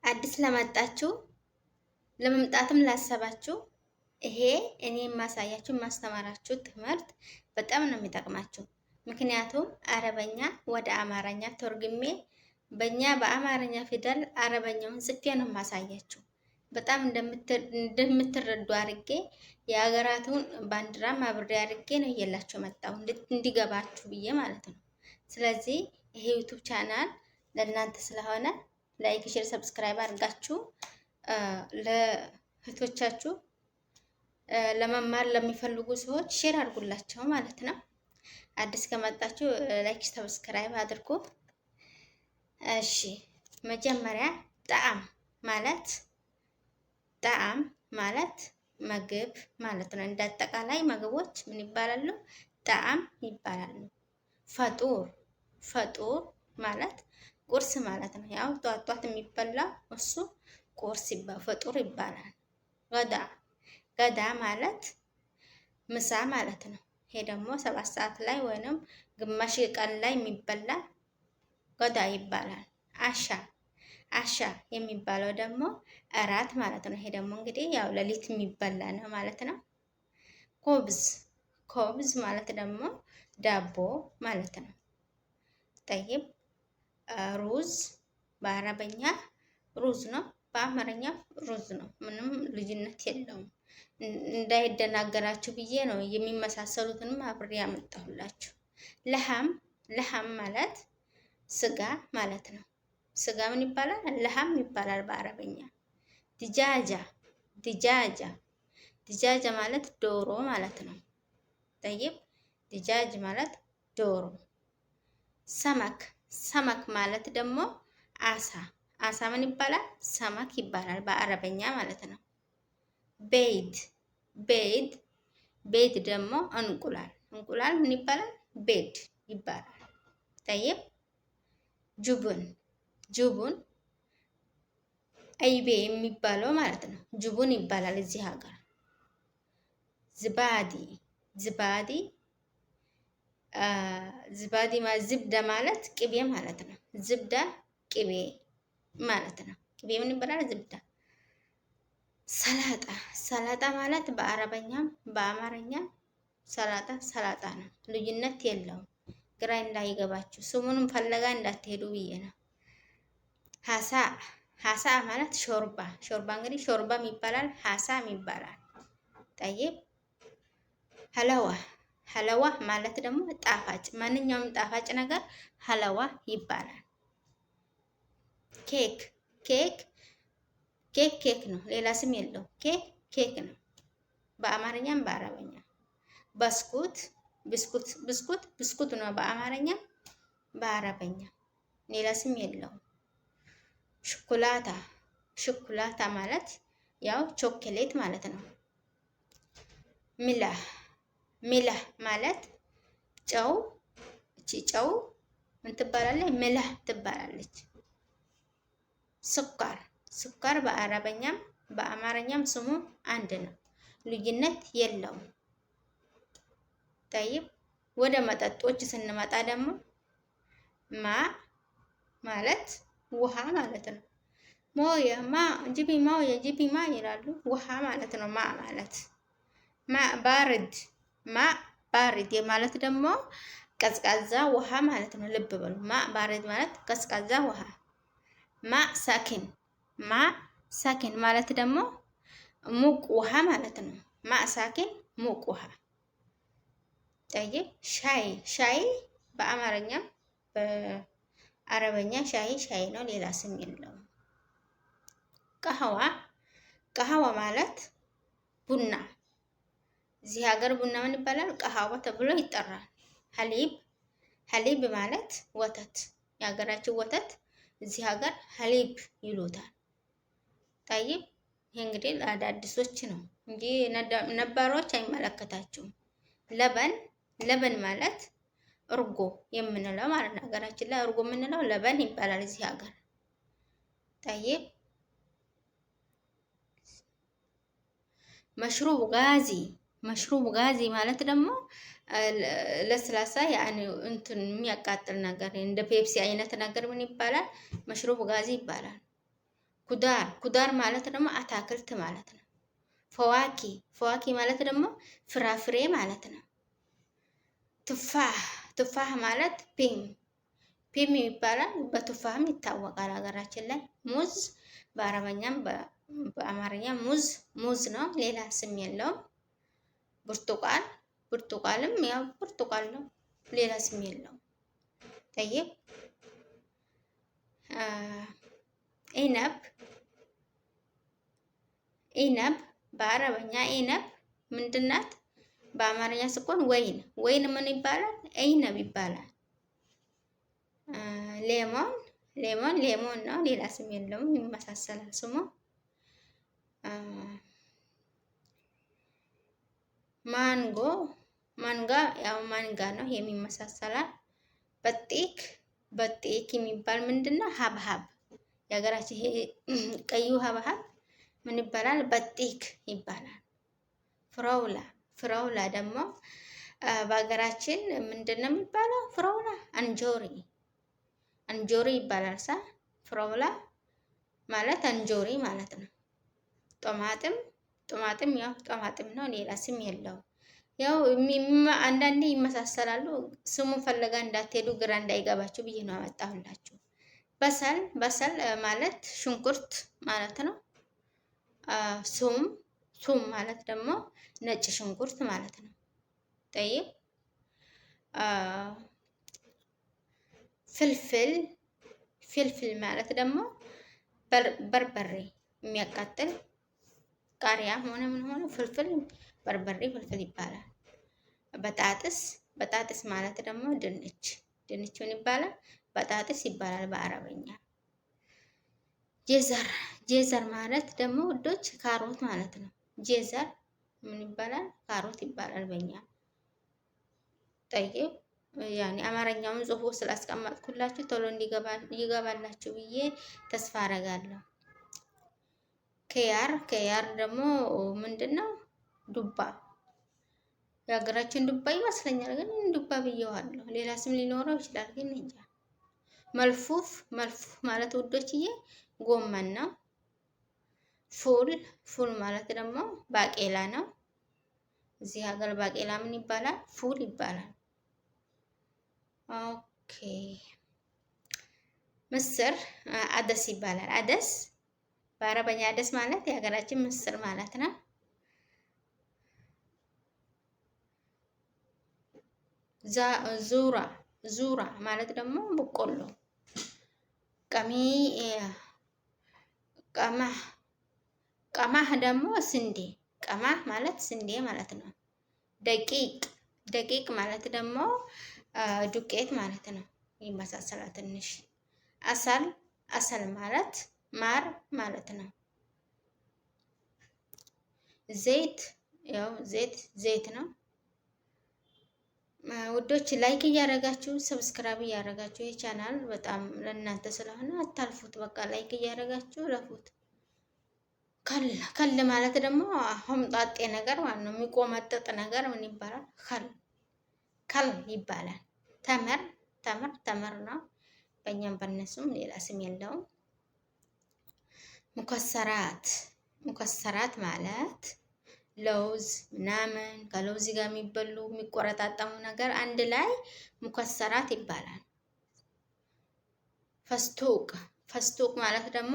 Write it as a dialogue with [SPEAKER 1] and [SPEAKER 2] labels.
[SPEAKER 1] አዲስ ለመጣችሁ ለመምጣትም ላሰባችሁ ይሄ እኔ የማሳያችሁ የማስተማራችሁ ትምህርት በጣም ነው የሚጠቅማችሁ። ምክንያቱም አረበኛ ወደ አማርኛ ተርጉሜ በእኛ በአማርኛ ፊደል አረበኛውን ጽፌ ነው የማሳያችሁ። በጣም እንደምትረዱ አድርጌ የሀገራቱን ባንዲራም አብሬ አድርጌ ነው እየላቸው መጣሁ እንዲገባችሁ ብዬ ማለት ነው። ስለዚህ ይሄ YouTube channel ለእናንተ ስለሆነ like፣ share፣ subscribe አድርጋችሁ ለእህቶቻችሁ ለመማር ለሚፈልጉ ሰዎች share አድርጉላቸው ማለት ነው። አዲስ ከመጣችሁ like፣ subscribe አድርጉ። እሺ መጀመሪያ طعام ማለት طعام ማለት ምግብ ማለት ነው። እንደ አጠቃላይ ምግቦች ምን ይባላሉ? طعام ይባላሉ። فطور فطور ማለት ቁርስ ማለት ነው። ያው ጧት ጧት የሚበላ እሱ ቁርስ فطور ይባላል። غدا غدا ማለት ምሳ ማለት ነው። ይሄ ደግሞ 7 ሰዓት ላይ ወይንም ግማሽ ቀን ላይ የሚበላ غدا ይባላል። عشاء عشاء የሚባለው ደግሞ እራት ማለት ነው። ይሄ ደግሞ እንግዲህ ያው ሌሊት የሚበላ ነው ማለት ነው። خبز خبز ማለት ደግሞ ዳቦ ማለት ነው። طيب ሩዝ በአረበኛ ሩዝ ነው፣ በአማርኛ ሩዝ ነው። ምንም ልዩነት የለውም። እንዳይደናገራችሁ ብዬ ነው የሚመሳሰሉትንም አብሬ ያመጣሁላችሁ። لحم لحم ማለት ስጋ ማለት ነው። ስጋ ምን ይባላል? لحم ይባላል በአረበኛ። دجاجة دجاجة دجاجة ማለት ዶሮ ማለት ነው። طيب دجاج ማለት ዶሮ። سمك سمك ማለት ደግሞ አሳ። አሳ ምን ይባላል? سمك ይባላል በአረበኛ ማለት ነው። بيض بيض بيض ደግሞ እንቁላል። እንቁላል ምን ይባላል? بيض ይባላል። طيب جبن جبن አይቤ የሚባለው ማለት ነው። جبن ይባላል እዚህ ሀገር። زبادي زبادي زبادي زبدة ማለት ቅቤ ማለት ነው። زبدة ቅቤ ማለት ነው። ቅቤ ምን ይባላል? زبدة። ሰላጣ ሰላጣ ማለት በአረበኛም በአማርኛም ሰላጣ ሰላጣ ነው። ልዩነት የለውም። ግራ እንዳይገባችሁ ስሙንም ፈለጋ እንዳትሄዱ ብዬ ነው። حساء حساء ማለት ሾርባ። ሾርባ እንግዲህ ሾርባም ይባላል حساء ም ይባላል። طيب حلاوة حلاوة ማለት ደግሞ ጣፋጭ፣ ማንኛውም ጣፋጭ ነገር حلاوة ይባላል። ኬክ ኬክ ኬክ ኬክ ነው፣ ሌላ ስም የለው። ኬክ ኬክ ነው በአማርኛም በአረበኛ። بسكوت ብስኩት ብስኩት ብስኩት ነው በአማርኛ በአረበኛ፣ ሌላ ስም የለውም። شوكولاتة شوكولاتة ማለት ያው ቾኮሌት ማለት ነው። ملح ملح ማለት ጨው። እቺ ጨው ምን ትባላለች? ملح ትባላለች። ስኳር ስኳር በአረበኛም በአማርኛም ስሙ አንድ ነው፣ ልዩነት የለውም። ጠይብ ወደ መጠጦች ስንመጣ ደግሞ ማ ማለት ውሃ ማለት ነው። ሞየ ማ ጅቢ ሞየ ጅቢ ማ ይላሉ። ውሃ ማለት ነው። ማ ማለት ማ ባርድ ማ بارد ማለት ደግሞ ቀዝቃዛ ውሃ ማለት ነው። ልብ በሉ። ماء بارد ማለት ቀዝቃዛ ውሃ። ماء ساخن ماء ساخن ማለት ደግሞ ሙቅ ውሃ ማለት ነው። ماء ساخن ሙቅ ውሃ። طيب ሻይ ሻይ በአማርኛም በአረበኛ ሻይ ሻይ ነው፣ ሌላ ስም የለውም። قهوة قهوة ማለት ቡና። እዚህ ሀገር ቡና ምን ይባላል? قهوة ተብሎ ይጠራል። حليب حليب ማለት ወተት፣ የሀገራችን ወተት እዚህ ሀገር حليب ይሉታል። طيب ይህ እንግዲህ ለአዳዲሶች ነው እንጂ ነባሮች አይመለከታቸውም። لبن لبن ማለት እርጎ የምንለው ማለት ነው። ሀገራችን ላይ እርጎ የምንለው لبن ይባላል እዚህ ሀገር። طيب مشروب غازي مشروب غازي ማለት ደግሞ ለስላሳ يعني እንትን የሚያቃጥል ነገር እንደ ፔፕሲ አይነት ነገር ምን ይባላል? مشروب غازي ይባላል። خضار خضار ማለት ደግሞ አታክልት ማለት ነው። فواكه فواكه ማለት ደግሞ ፍራፍሬ ማለት ነው። تفاح تفاح ማለት ፒም ፒም ይባላል። በ تفاح ም ይታወቃል ሀገራችን ላይ። ሙዝ በአረበኛም በአማርኛ ሙዝ ሙዝ ነው፣ ሌላ ስም የለውም። برتقال برتقال ም ያው برتقال ነው፣ ሌላ ስም የለውም። طيب عنب عنب በአረበኛ عنب ምንድናት? በአማርኛ ስኮን ወይን ወይን ምን ይባላል? عنب ይባላል። ليمون ليمون ليمون ነው፣ ሌላ ስም የለውም። ይመሳሰላል ስሙ። ማንጎ ማንጋ ያው ማንጋ ነው የሚመሳሰላል። بطيخ بطيخ የሚባል ምንድን ነው? ሀብሀብ የሀገራችን ይሄ ቀዩ ሀብሀብ ምን ይባላል? بطيخ ይባላል። فراولة فراولة ደግሞ በሀገራችን ምንድን ነው የሚባለው? فراولة እንጆሪ እንጆሪ ይባላል። ሳ فراولة ማለት እንጆሪ ማለት ነው። طماطم طماطم ያው طماطم ነው፣ ሌላ ስም የለውም። ያው አንዳንዴ ይመሳሰላሉ። ስሙን ፈለጋ እንዳትሄዱ ግራ እንዳይገባችሁ ብዬ ነው ያመጣሁላችሁ። بصل بصل ማለት ሽንኩርት ማለት ነው። ثوم ثوم ማለት ደግሞ ነጭ ሽንኩርት ማለት ነው። طيب فلفل فلفل ማለት ደግሞ በርበሬ የሚያቃጥል ቃሪያ ሆነ ምን ሆነ فلفل በርበሬ فلفل ይባላል። بطاطس بطاطس ማለት ደግሞ ድንች ድንች ምን ይባላል? بطاطس ይባላል በአረበኛ። جزر جزر ማለት ደግሞ ውዶች ካሮት ማለት ነው። جزر ምን ይባላል? ካሮት ይባላል በእኛ። طيب ያኔ አማርኛውን ጽሁፍ ስላስቀመጥኩላችሁ ቶሎ እንዲገባላችሁ ብዬ ተስፋ አረጋለሁ። خيار خيار ደግሞ ምንድን ነው? ዱባ የሀገራችን ዱባ ይመስለኛል፣ ግን ዱባ ብየዋለሁ። ሌላ ስም ሊኖረው ይችላል፣ ግን እንጃ። ملفوف ملفوف ማለት ውዶችዬ ጎመን ነው። فول فول ማለት ደግሞ ባቄላ ነው። እዚህ ሀገር ባቄላ ምን ይባላል? فول ይባላል። okay ምስር عدس ይባላል። عدس በአረበኛ عدس ማለት የሀገራችን ምስር ማለት ነው። ذرة ذرة ማለት ደግሞ በቆሎ። ቀሚ قمح قمح ደግሞ ስንዴ። قمح ማለት ስንዴ ማለት ነው። دقيق دقيق ማለት ደግሞ ዱቄት ማለት ነው። ይመሳሰላል ትንሽ። عسل عسل ማለት ማር ማለት ነው። ዘይት ያው ዘይት ዘይት ነው። ውዶች like እያደረጋችሁ subscribe እያደረጋችሁ ይህ ቻናል በጣም ለእናንተ ስለሆነ አታልፉት። በቃ like እያደረጋችሁ ለፉት። خل ማለት ደግሞ ሆምጣጤ ነገር ማለት ነው። የሚቆመጠጥ ነገር ምን ይባላል? خل خل ይባላል። تمر تمر تمر ነው። በእኛም በእነሱም ሌላ ስም የለውም። مكسرات مكسرات ማለት ለውዝ ምናምን ከለውዝ ጋር የሚበሉ የሚቆረጣጠሙ ነገር አንድ ላይ مكسرات ይባላል። فستق فستق ማለት ደግሞ